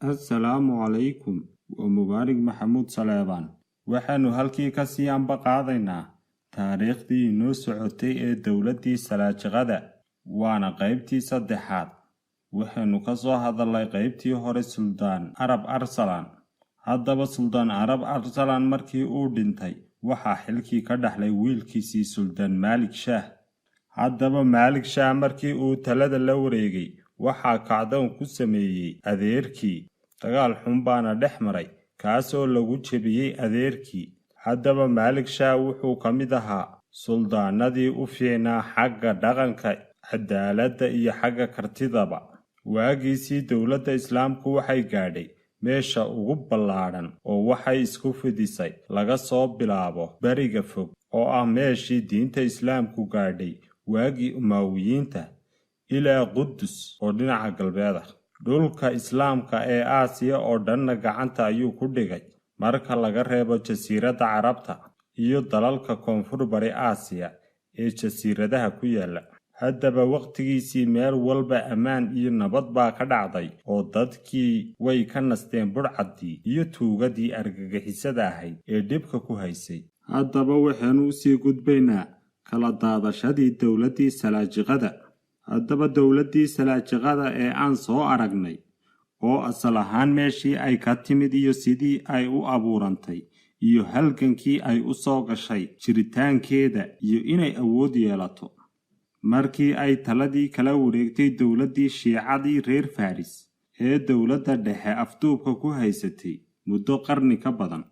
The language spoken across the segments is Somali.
Assalaamu calaykum, waa Mubaarig Maxamuud Saleebaan. Waxaannu halkii ka sii anba qaadaynaa taariikhdii inoo socotay ee dowladdii Salaajiqada, waana qaybtii saddexaad. Waxaynu ka soo hadalnay qaybtii hore Suldaan Arab Arsalan. Haddaba Suldaan Arab Arsalan markii uu dhintay, waxaa xilkii ka dhaxlay wiilkiisii Suldaan Maalik Shaah. Haddaba Maalik Shaah markii uu talada la wareegay, waxaa kacdoon ku sameeyey adeerkii. Dagaal xun baana dhex maray, kaasoo lagu jebiyey adeerkii. Haddaba Maalik Shaah wuxuu ka mid ahaa suldaanadii u fiicnaa xagga dhaqanka, cadaaladda iyo xagga kartidaba. Waagiisii dowladda Islaamku waxay gaadhay meesha ugu ballaadhan, oo waxay isku fidisay laga soo bilaabo bariga fog, oo ah meeshii diinta Islaamku gaadhay waagii Umaawiyiinta, ilaa Qudus oo dhinaca galbeed ah. Dhulka Islaamka ee Aasiya oo dhanna gacanta ayuu ku dhigay, marka laga reebo Jasiiradda Carabta iyo dalalka Koonfur Bari Aasiya ee jasiiradaha ku yaala. Haddaba wakhtigiisii meel walba ammaan iyo nabad baa ka dhacday, oo dadkii way ka nasteen budhcaddii iyo tuugadii argagixisada ahayd ee dhibka ku haysay. Haddaba waxaynu usii gudbaynaa kala daadashadii dowladdii Salaajiqada. Haddaba dowladdii Salaajiqada ee aan soo aragnay, oo asal ahaan meeshii ay ka timid iyo sidii ay u abuurantay iyo halgankii ay u soo gashay jiritaankeeda iyo inay awood yeelato, markii ay taladii kala wareegtay dowladdii Shiicadii reer Faris ee dowladda dhexe afduubka ku haysatay muddo qarni ka badan,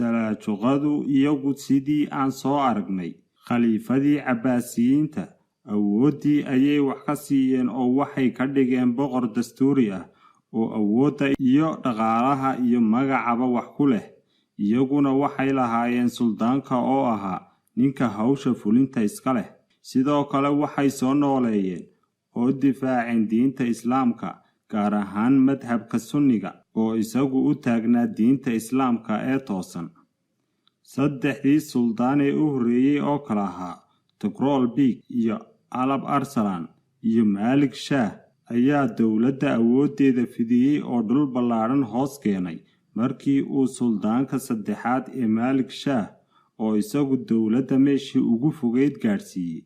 Salaajuqadu iyagu, sidii aan soo aragnay, khaliifadii Cabbaasiyiinta awooddii ayay wax ka siiyeen, oo waxay ka dhigeen boqor dastuuri ah oo awoodda iyo dhaqaalaha iyo magacaba wax ku leh. Iyaguna waxay lahaayeen suldaanka oo ahaa ninka hawsha fulinta iska leh. Sidoo kale waxay soo nooleeyeen oo difaaceen diinta Islaamka, gaar ahaan madhabka Sunniga oo isagu u taagnaa diinta Islaamka ee toosan. Saddexdii suldaan ee u horreeyey oo kala ahaa Tugrool Big iyo Alab Arsalan iyo Maalik Shaah ayaa dowladda awooddeeda fidiyey oo dhul ballaadhan hoos keenay. Markii uu suldaanka saddexaad ee Maalik Shaah, oo isagu dowladda meeshii ugu fogeyd gaadhsiiyey,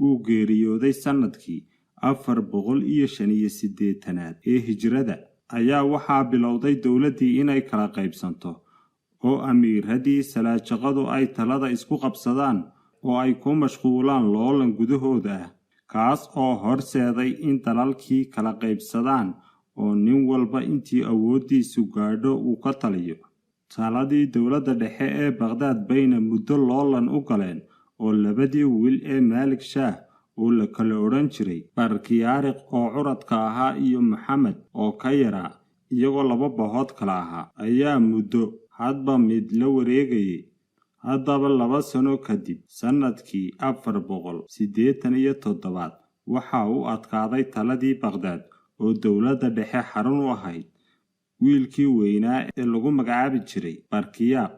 uu geeriyooday sannadkii 485aad ee Hijrada, ayaa waxaa bilowday dowladdii inay kala qaybsanto, oo amiiradii Salaajiqadu ay talada isku qabsadaan oo ay ku mashquulaan loolan gudahooda ah, kaas oo horseeday in dalalkii kala qaybsadaan oo nin walba intii awooddiisu gaadho uu ka taliyo. Taladii dowladda dhexe ee Baqhdaad bayna muddo loolan u galeen, oo labadii wiil ee Maalik Shaah oo la kala odhan jiray Barkiyaariq oo curadka ahaa iyo Maxamed oo ka yaraa, iyagoo laba bahood kala ahaa, ayaa muddo hadba mid la wareegayay. Haddaba 2 sano kadib, sannadkii 487aad, waxa u adkaaday taladii Baqhdaad oo dowladda dhexe xarun u ahayd wiilkii weynaa ee lagu magacaabi jiray Barkiyaaq,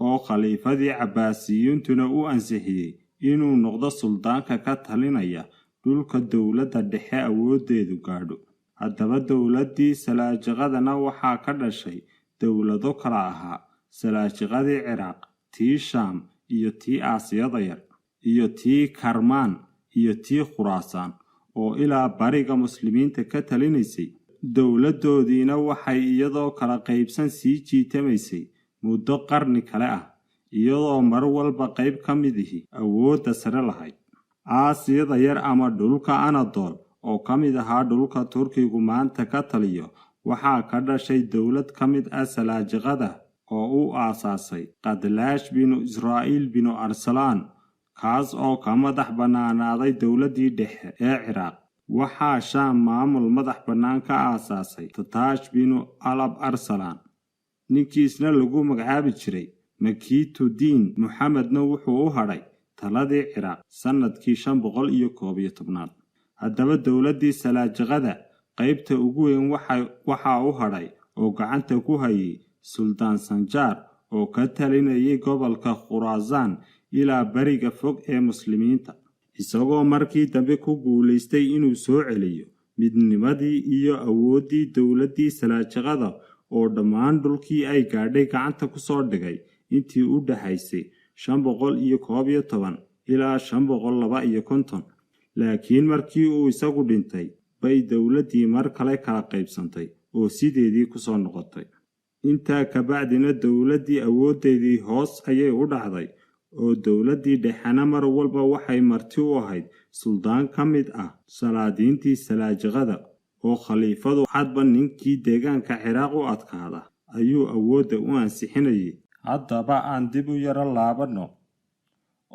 oo khaliifadii Cabbaasiyiintuna u ansixiyey inuu noqdo suldaanka ka talinaya dhulka dowladda dhexe awooddeedu gaadho. Haddaba dowladdii Salaajiqadana waxaa ka dhashay dowlado kala ahaa Salaajiqadii Ciraaq, tii Shaam iyo tii Aasiyada Yar iyo tii Karmaan iyo tii Khuraasaan, oo ilaa bariga Muslimiinta ka talinaysay. Dowladdoodiina waxay iyadoo kala qaybsan sii jiitamaysay muddo qarni kale ah, iyadoo mar walba qayb ka mid ihi awoodda sare lahayd. Aasiyada Yar ama dhulka Anadool oo ka mid ahaa dhulka Turkigu maanta ka taliyo, waxaa ka dhashay dowlad ka mid ah Salaajiqada oo uu aasaasay Qadlaash binu Israa'iil binu Arsalaan, kaas oo ka madax bannaanaaday dowladdii dhexe ee Ciraaq. Waxaa Shaam maamul madax bannaan ka aasaasay Tataash binu Alab Arsalaan. Ninkiisna lagu magacaabi jiray Makiitudiin Muxamedna wuxuu u hadhay taladii Ciraaq sannadkii 511aad. Haddaba dowladdii Salaajiqada qaybta ugu weyn waxaa u hadhay oo gacanta ku hayay Suldaan Sanjaar oo ka talinayay gobolka Khuraasaan ilaa bariga fog ee Muslimiinta, isagoo markii dambe ku guulaystay inuu soo celiyo Midnimadii iyo awooddii dowladdii Salaajiqada oo dhammaan dhulkii ay gaadhay gacanta ku soo dhigay intii u dhaxaysay 511 ilaa 552. Laakiin markii uu isagu dhintay bay dowladdii mar kale kala qaybsantay oo sideedii ku soo noqotay. Intaa kabacdina dowladdii awooddeedii hoos ayay u dhacday, oo dowladdii dhexena mar walba waxay marti u ahayd suldaan ka mid ah salaadiintii Salaajiqada, oo khaliifadu hadba ninkii deegaanka Ciraaq u adkaada ayuu awoodda u ansixinayay. Haddaba aan dib u yaro laabanno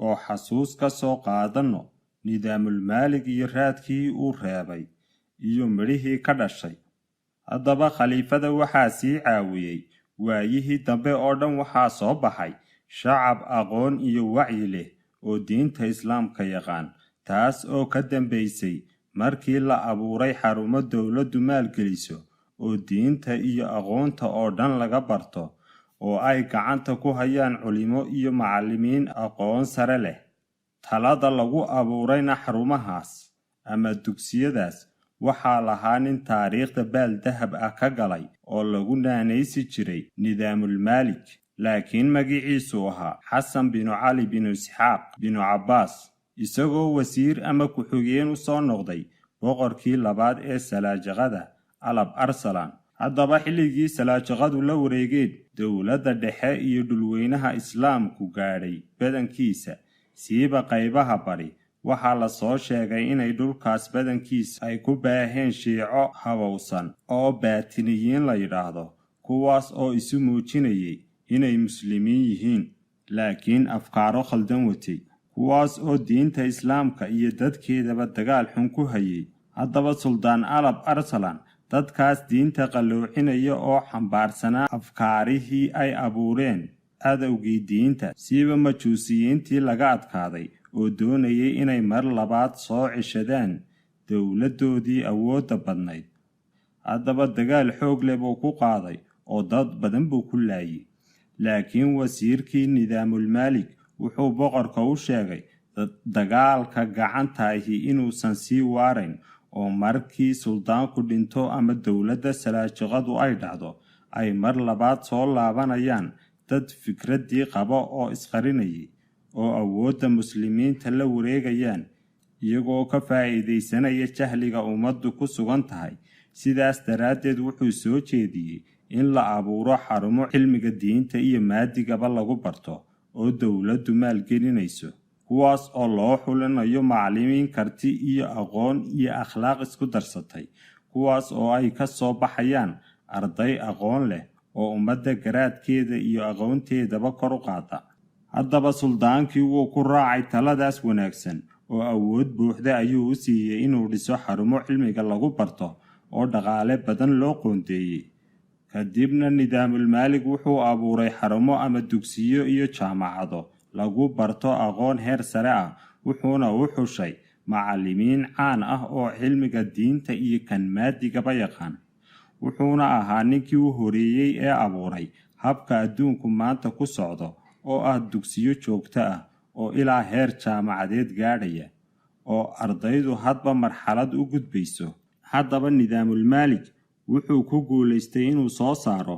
oo xasuus ka soo qaadanno Nidaamulmaalig iyo raadkii uu reebay iyo midhihii ka dhashay. Haddaba khaliifada waxaa sii caawiyey waayihii dambe oo dhan waxaa soo baxay shacab aqoon iyo wacyi leh oo diinta Islaamka yaqaan, taas oo ka dambaysay markii la abuuray xarumo dowladdu maalgeliso oo diinta iyo aqoonta oo dhan laga barto, oo ay gacanta ku hayaan culimo iyo macallimiin aqoon sare leh. Talada lagu abuurayna xarumahaas ama dugsiyadaas waxaa lahaa nin taariikhda baal dahab ah ka galay oo lagu naanaysi jiray Nidaamulmaalik, laakiin magiciisu ahaa Xasan binu Cali binu Isxaaq binu Cabbaas, isagoo wasiir ama ku-xigeen u soo noqday boqorkii labaad ee Salaajiqada, Alab Arsalan. Haddaba xilligii Salaajiqadu la wareegeen dowladda dhexe iyo dhulweynaha Islaamku gaadhay badankiisa, siiba qaybaha bari, waxaa la soo sheegay inay dhulkaas badankiisa ay ku baaheen Shiico habowsan oo Baatiniyiin la yidhaahdo, kuwaas oo isu muujinayay inay Muslimiin yihiin laakiin afkaaro khaldan watay, kuwaas oo diinta Islaamka iyo dadkeedaba dagaal xun ku hayay. Haddaba Suldaan Alab Arsalan dadkaas diinta qalloocinaya oo xambaarsanaa afkaarihii ay abuureen cadowgii diinta, siiba Majuusiyiintii laga adkaaday oo doonayay inay mar labaad soo ceshadaan dowladdoodii awoodda badnayd, haddaba dagaal xoog leh buu ku qaaday oo dad badan buu ku laayay. Laakiin wasiirkii Nidaamulmaalik wuxuu boqorka u sheegay dagaalka gacantaahi inuusan sii waarayn, oo markii suldaanku dhinto ama dowladda Salaajiqadu ay dhacdo ay mar labaad soo laabanayaan dad fikraddii qaba oo isqarinayay oo awoodda Muslimiinta la wareegayaan, iyagoo ka faa'iidaysanaya jahliga ummaddu ku sugan tahay. Sidaas daraaddeed wuxuu soo jeediyey in la abuuro xarumo cilmiga diinta iyo maadigaba lagu barto oo dowladdu maalgelinayso, kuwaas oo loo xulinayo macallimiin karti iyo aqoon iyo akhlaaq isku darsatay, kuwaas oo ay ka soo baxayaan arday aqoon leh oo ummadda garaadkeeda iyo aqoonteedaba kor u qaada. Haddaba suldaankii wuu ku raacay taladaas wanaagsan oo awood buuxda ayuu u siiyey inuu dhiso xarumo cilmiga lagu barto oo dhaqaale badan loo qoondeeyey. Kadibna Nidaamulmaalig wuxuu abuuray xarumo ama dugsiyo iyo jaamacado lagu barto aqoon heer sare ah, wuxuuna u xushay macallimiin caan ah oo cilmiga diinta iyo kan maadigaba yaqaan. Wuxuuna ahaa ninkii u horeeyey ee abuuray habka adduunku maanta ku socdo oo ah dugsiyo joogto ah oo ilaa heer jaamacadeed gaadhaya, oo ardaydu hadba marxalad u gudbayso. Haddaba Nidaamulmaalik wuxuu ku guulaystay inuu soo saaro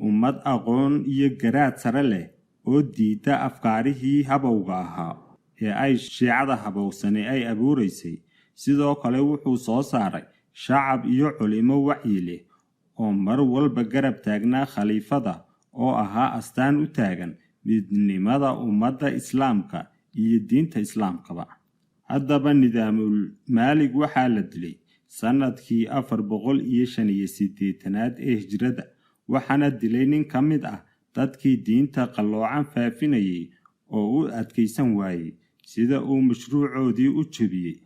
ummad aqoon iyo garaad sare leh oo diida afkaarihii habowga ahaa ee ay Shiicada habowsane ay abuuraysay. Sidoo kale wuxuu soo saaray shacab iyo culimo wacyi leh oo mar walba garab taagnaa khaliifada oo ahaa astaan u taagan midnimada ummadda Islaamka iyo diinta Islaamkaba. Haddaba Nidaamulmaalig waxaa la dilay sannadkii 485aad ee Hijrada, waxaana dilay nin ka mid ah dadkii diinta qalloocan faafinayay oo u adkaysan waayey sida uu mashruucoodii u jebiyey.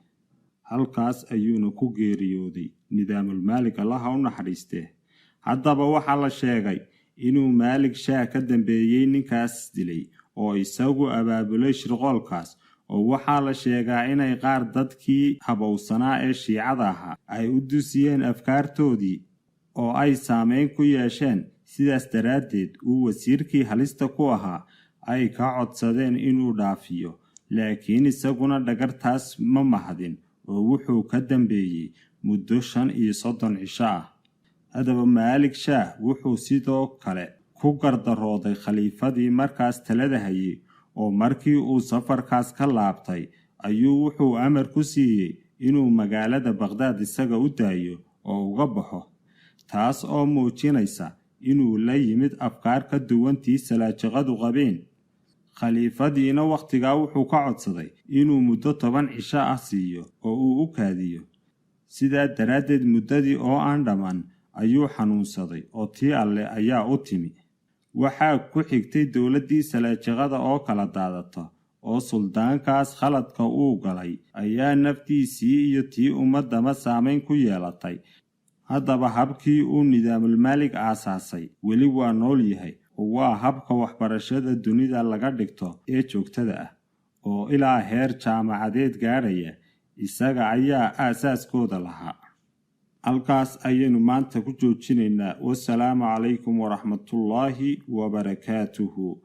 Halkaas ayuuna ku geeriyooday Nidaamulmaalig, Allaha u naxariistee. Haddaba waxaa la sheegay inuu Maalig Shaah ka dambeeyey ninkaas dilay oo isagu abaabulay shirqoolkaas, oo waxaa la sheegaa inay qaar dadkii habowsanaa ee Shiicada ahaa ay u dusiyeen afkaartoodii oo ay saameyn ku yeesheen, sidaas daraaddeed uu wasiirkii halista ku ahaa ay ka codsadeen inuu dhaafiyo, laakiin isaguna dhagartaas ma mahadin oo wuxuu ka dambeeyey muddo 35 cisho ah. Haddaba Maalik Shaah wuxuu sidoo kale ku gardarooday khaliifadii markaas talada hayay, oo markii uu safarkaas ka laabtay ayuu wuxuu amar ku siiyey inuu magaalada Baqhdaad isaga u daayo oo uga baxo, taas oo muujinaysa inuu la yimid afkaar ka duwantii Salaajiqadu qabeen. Khaliifadiina wakhtigaa wuxuu ka codsaday inuu muddo 10 cisho ah siiyo oo uu u kaadiyo. Sidaa daraaddeed muddadii oo aan dhammaan ayuu xanuunsaday oo tii Alle ayaa u timi. Waxaa ku xigtay dowladdii Salaajiqada oo kala daadata, oo suldaankaas khaladka uu galay ayaa naftiisii iyo tii ummaddaba saamayn ku yeelatay. Haddaba habkii uu Nidaamulmaalig aasaasay weli waa nool yahay, oo waa habka waxbarashada dunida laga dhigto ee joogtada ah oo ilaa heer jaamacadeed gaadhaya. Isaga ayaa aasaaskooda lahaa. Halkaas ayaynu maanta ku joojinaynaa. Wasalaamu calaykum waraxmatullaahi wabarakaatuhu.